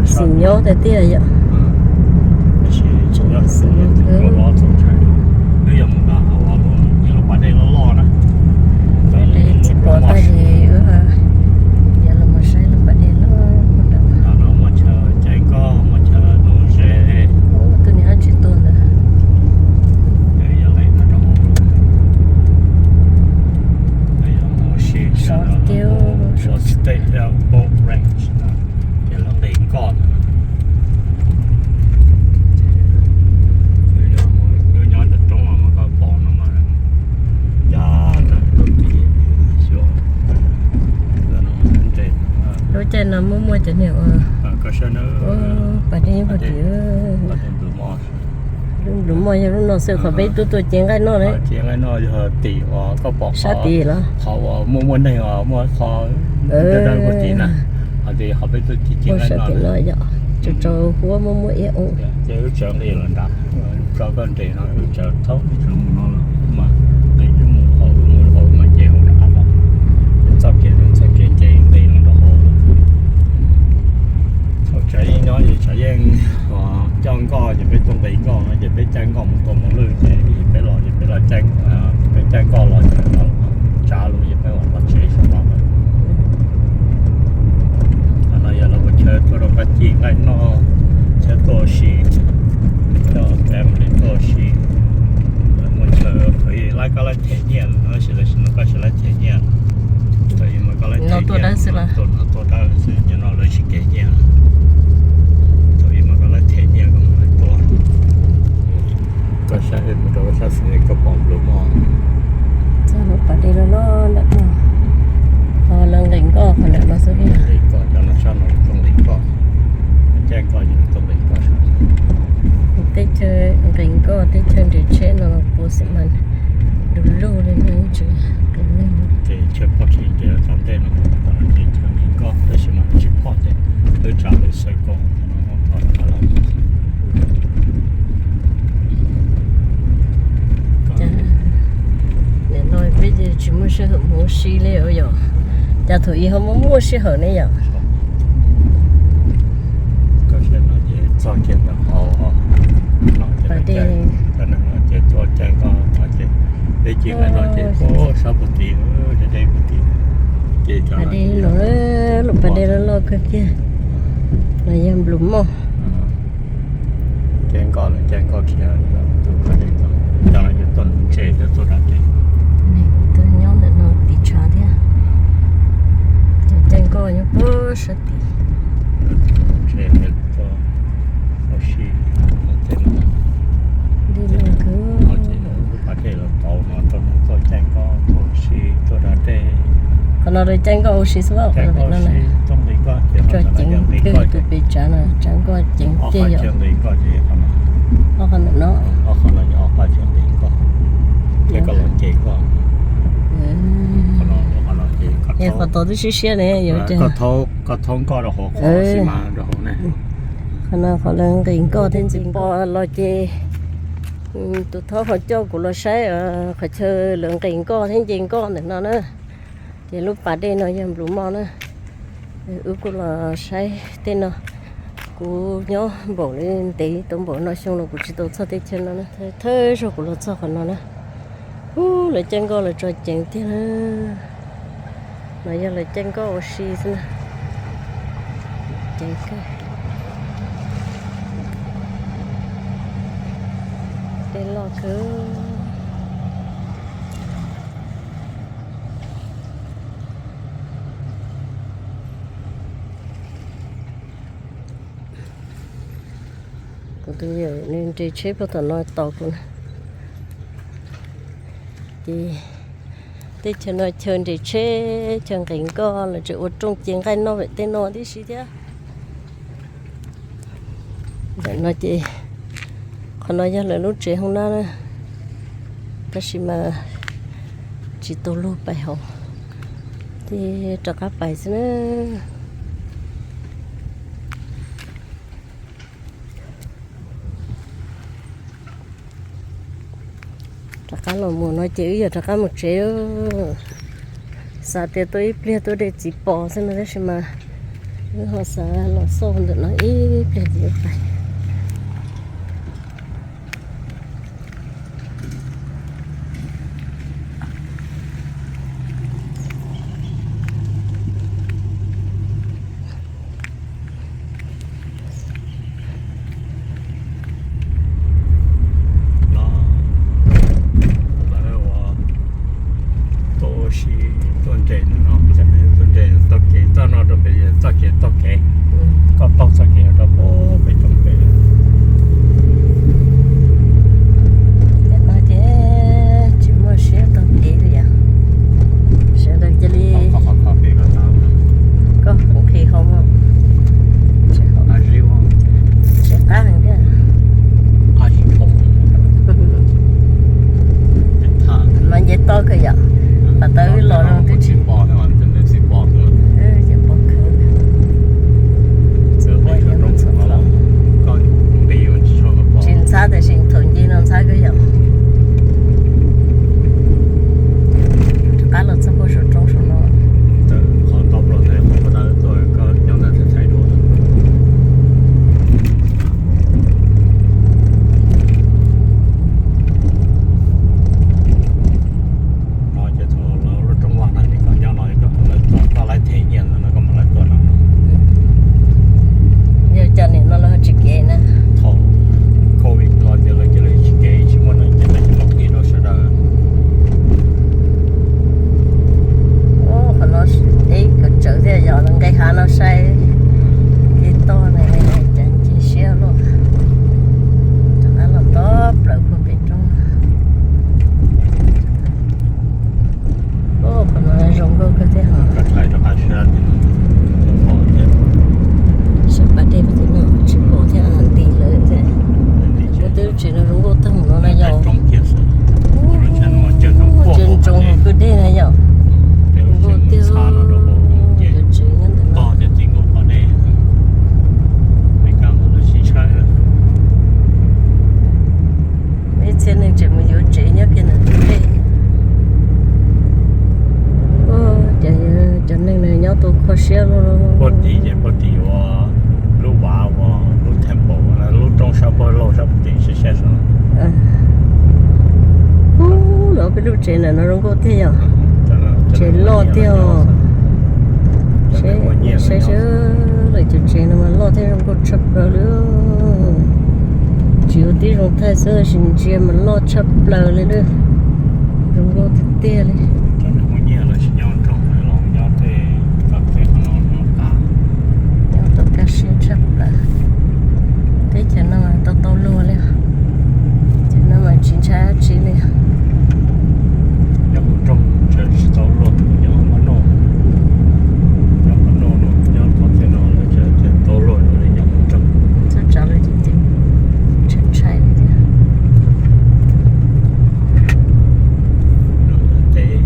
Xim nyob tiag tiag yom. Xim nyob kawg. Txiv pov tag ces wb yuav los mus saib lub pas dej loj. Tus niag dab tsi tuaj ntawd. Sov tiag. Ces lawv nqis nkoj ntawd. Wb nyob ntawm roob no mas koj pom no mas, lub caij no muaj muaj cov niag ua, pas dej nyob puag tim. Lub nplus moj yog lub no xwb, qhov peb tuaj tuaj cev nqaij noj na. Cev nqaij noj yog tim uas koj pom sab tid los qhov uas muaj muaj neeg os, muaj qhov dawb dawb puag tim na. Ho ces qhov peb tuaj cev nqaij noj yom, tsaus tsaus huab muaj muaj iab oo. Ces wb tsaws nqis los nram, tso koj nres no wb tsaws thaub wb tsaws mus no los mas nqis wb mus qhov wb mus qhov wb mas nce hauv rov qab los. Ces txoj kev txoj kev nce nqis los rau hauv. Thaum tsam yeej nyob ces tsam yeej coj nkoj ces peb tuaj nqis nkoj no ces peb caij nkoj mus tua mos lwj ces peb los ces peb los, peb caij nkoj los ces tsav lus ces peb los tsev saum no. Qhov no yog lawv ua chaw tuaj rau koj ci nqaij noj, chaw tuaj ua si, coj family tuaj ua si. Lawv muaj chaw, lawv koj laib them nyiaj tab sis tam sim no koj tsis laib them nyiaj. Thaum ub mas koj laib them nyiaj, tuaj no tuaj dawb xwb, nim no lawv tsis kev nyiaj. Thaum ub mas koj laib them nyiaj koj mus laib tuaj. Koj saib mus rau koj sab xis koj pom nplus moj. Txog lub pas dej loj loj ntawm no, ho lawv nqis nkoj qhov ntawm no xwb. Nqis nkoj cov no sab no tuaj nqis nkoj, caij nkoj ces tuaj nqis nkoj sab no. Teb chaws nqis nkoj, teb chaws nres tsheb no puas xim mas du lug li no tsis. Ces chaw phoj khi nres cov ntej no, ces chaw nqis nkoj tab sis mas tsis phoj ces twb tsav lus xaws kos no. Nim no peb ces tsis muaj sij hawm mus ua si li os yom. Cas thaum ub ho muaj muaj sij hawm ne yom. Koj saib no ces txog kiag ntawm hauv no ces, ces tuaj caij nkoj no ces, peb ci nqaij no ces sab puag tid, deb deb puag tid. Ces pas dej no, lub pas dej loj loj kawg kiag, no yog nplus moj. Caij nkoj lawm, caij nkoj khiav tus koj dej no, cov no ces tuaj nuv ntses thiab tuaj da dej. Tuaj nyob ntawm no tiv tshav thiab. Ces caij nkoj nyob puag sab tid. Ntses thiab tuaj ua si. Dej loj kawg. Lub pas dej los tau no rau neeg tuaj caij nkoj tuaj ua si tuaj da dej. Qhov no lawv caij nkoj ua si xwb, caij nkoj ua si, tuaj nqis nkoj ces tso ceev kawg, tus pem tsav no tsav nkoj ceev tiag yom. Ob qhov ntawm no, ob qhov no, ob qhov ces nqis nkoj thiab koj los nce nkoj. Es qhov tod twb siab siab ne, yog koj thaub nkoj rau hauv qhov xi mas rau hauv ne. Qhov no qhov lawv nqis nkoj thiab nce nkoj los ces tus thaub ho coj kuv los saib qhov chaw lawv nqis nkoj thiab nce nkoj ntawm no na. Ces lub pas dej no yog nplus moj na. Wb kuj los saib tej no. Kuv nyob npaum li ntev tau npaum no xyoo los kuv tsis tau txog teb chaws no na. Thawj zaug kuv los txog qhov no na. Ub, lawv caij nkoj los tso ceev tiag na. No yog lawv caij nkoj ua si xwb na. Ceev kawg. Dej loj kawg. Kuv tus yawm nws nres tsheb puag tom no tos kuv na. Ces teb chaws no chaw nres tsheb, chaw nqis nkoj, lawv tseem ua rooj cev nqaij noj vim tej no tib si thiab. Ntawm no ces qhov no yog lawv lub tsev hoob nab na, tab sis mas tsis tau lug pais hauv, ces rov qab pais xwb na. Rov qab los mus no ces wb yuav rov qab mus tsev. Xav tias tuaj ib pliag tuaj de txiv pos xwb no tab sis mas Wb ho xav los xauj ntawm no ib pliag ces pais. Tuaj ua si, tuaj nres no, tuaj nres txoj kev txoj no rau pem, txoj kev, txoj kev, koj taug txoj kev rau pem roob pem. Cov no ces tsis muaj siab taug kev li yom. Sawv daws cia li, koj nqhis hauv, tsis qab heev thiab. Mas nce toj kawg yom, pas tau wb los no twb tsis pom kawg. Tsis ntxhab tiam sis thaum nce no ntxhab kawg yom. Rov qab los txog puag saum roob saum no. No ces thaum lawv lub rooj vag no ces koj nyob no, koj laib them nyiaj ntawd no koj mam laib tuaj no. Yog cov niam no lawv tsis kev na. Thaum covid los ces lawv cia li tsis kev, tsis muaj neeg ces lawv tsis muaj qhia rau sawv daws. Qhov no deb kawg tsawv thiab yog nqes hav no saib kev toj ne, cas nce siab luaj. Rov qab los nto plaws puag pem roob. Qhov no zoo nkauj kawg thiab. Saib pas dej no tsis pom thiab, nti lawm thiab. Kuv twb tsev no zoo nkauj tag no na yom. Ces ntsoov hauv kwj dej na yom. Zoo nkauj tiag. Cov tsev nyob ntawm no. Ib txhia neeg tseem mus yuav tsev nyob kiag ntawm kwj dej. Ces cov neeg no nyob tau kho siab loj. Puag tim ces puag tim ua lub vav ua lub temple, lub roob sab puag lauj sab puag tim siab siab saud. Ub, no peb lub tsev ntawm no zoo nkauj tiag yom. Tsev loj tiag os. Saib sawv daws cov tsev no mas loj thiab zoo nkauj tshaj plaws li. Tsis yog tib zoo thaij xwb tab sis ntsia mas loj tshaj plaws li lawm. Zoo nkauj tiag tiag li. Nyob tau kaj siab tshaj plaws. Teb chaws no mas tau tau luag li. Teb chaws no mas tsis ntshai dab tsi li. Nyob hauv nroog tsis tau luag, nyob hauv nroog, nyob hauv nroog no, nyob tom tej no lawm tsis tau luag li, nyob hauv nroog. Txhob tsav lawm ces ntshai ntshai li thiab. Teb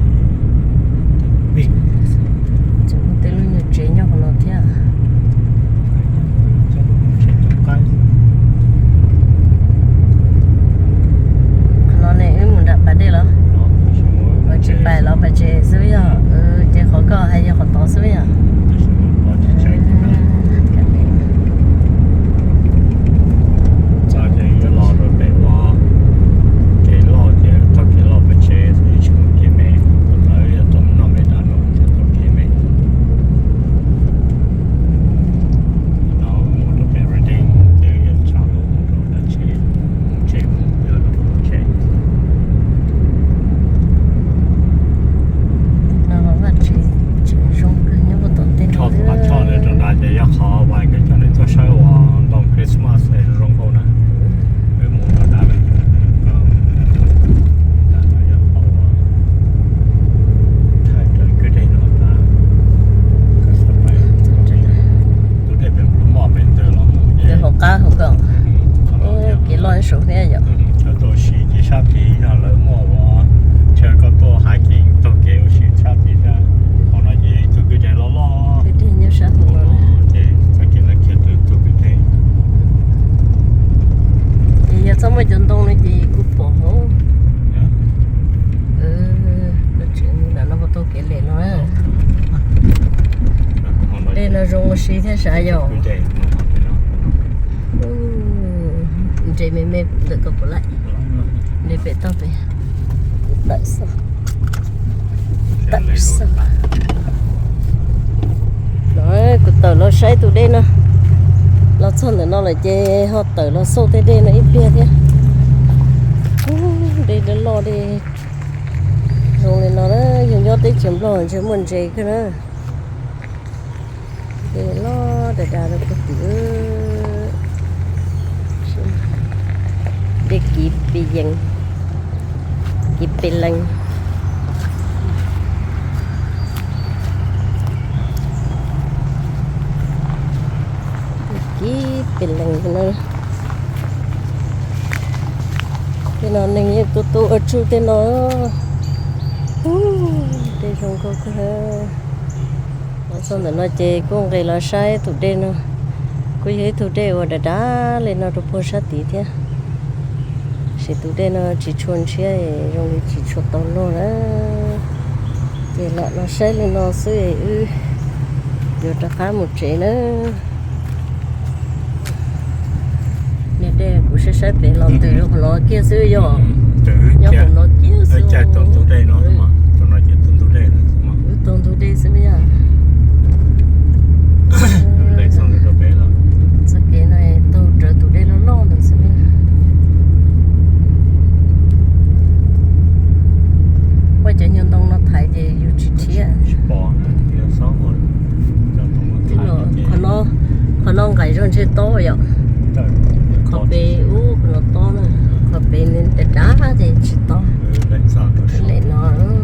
Zoo ua si thiab sav yog. Nres me me ntawm ko puas laij. Nres pem toj pem. Tawm xwb. Tawm xwb. No kuv tawm los saib tus dej no. Los txog ntawm no lawm ces ho tawm los xauj tej dej no ib pliag thiab. Dej loj loj dej zoo li no na, yog nyob teb chaws Nplog ntshe muaj ntses kawg na. Dej loj dav dav rau puag tim. Dej kiv pes yees, kiv pes lees. Kiv pes lees no. Tej no neeg yeej tu tu ua tsuj tej no. Dej zoo nkauj kawg. Los txog ntawm no ces kuj nqis los saib tus dej no. Kuj yog ib tug dej uas dav dav li no rau puag sab tid thiab. Tab sis tus dej no tsis tshua ntshiab, zoo li tsis tshua tau luag na. Ces lam los saib li no xwb es wb yuav rov qab mus tsev na. Niag dej kuv saib saib pem los ntws rau qhov no kiag xwb yog. Nyob hauv no kiag xwb. Wb taug ntug dej xwb yog. Txoj kev no taug rawv tus dej loj loj ntawd xwb. Ua cov nyuag ntoo no thaiv ces yus tsis rhiab. Qhov no nqaim zog ntshe tob yom. Qhov pem ub qhov no tob na, qhov pem dav dav ces tsis tob. Lem no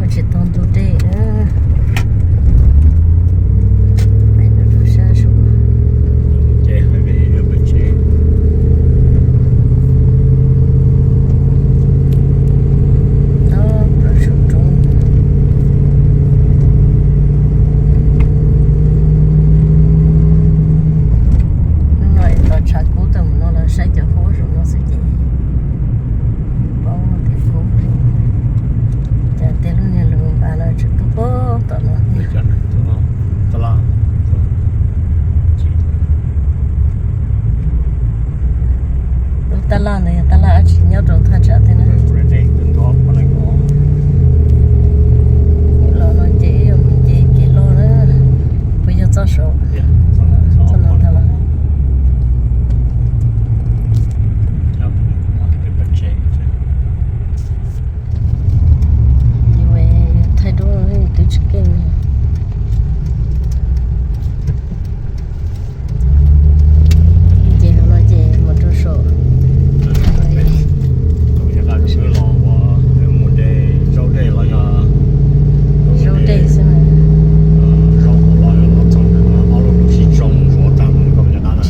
tsis taug ntug dej. Sab sab. Tau plaws saum roob. Hnub no es tos tshav kub tawm mus no los saib cov huab saum no xwb ces paub tias kub li cas. Tej lub niag lus npas no tseem tuaj puag tom no. Lub tab laj ntawd yog tab laj dab tsi nyob rau thaj tsam tej na? Los no ces ib yam nce kev loj na. Puas yog txoj saud? Txoj no tag los. Thaij duab twb tsis keej. Ces no ces mus rau saum. Los mus de zaub dej los yog zaub dej xwb. Zaub los yog los txog ob lub lub sib tsoo zuav tag no koj puas nco qab na?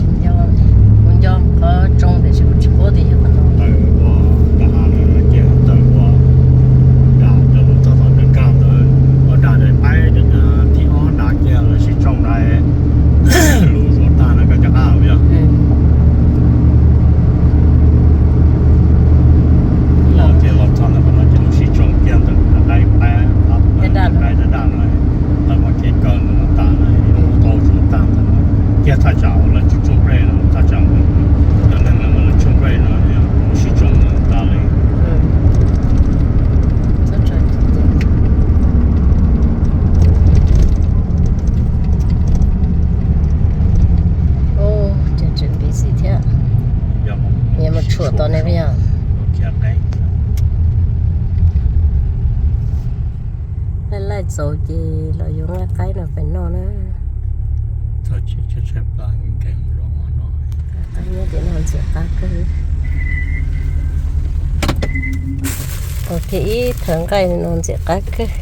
Kuv nco qhov tsoo tiam sis kuv tsis paub tias yog qhov no. Tawm ua daj na, kiag tawm ua daj cov lus txog tau nram kaj ntawd, ua daj daim paib thib ob daj kiag lawv sib tsoo dai lus zuav tag na koj nco qab yog. Los ces los txog ntawm qhov no ces lawv sib tsoo kiag ntawm daim paib, daim daj no, lawv muab kev kaw ntawm no tas na, lus tau zuav tag ntawm no. Kiag thaj tsam uas lawv tsoo nplej no, thaj tsam cov neeg no lawv tsoo nplej no, lawv sib tsoo tas li. Ces tseem busy thiab. Yog mus tshuam tau ne yog. Laij laij txaus ces los yuav nqaij qaib no pem noj na. Qaib nyob tim no ntxim qab kawg. Ok, ib thawv nqaij no ntxim qab kawg.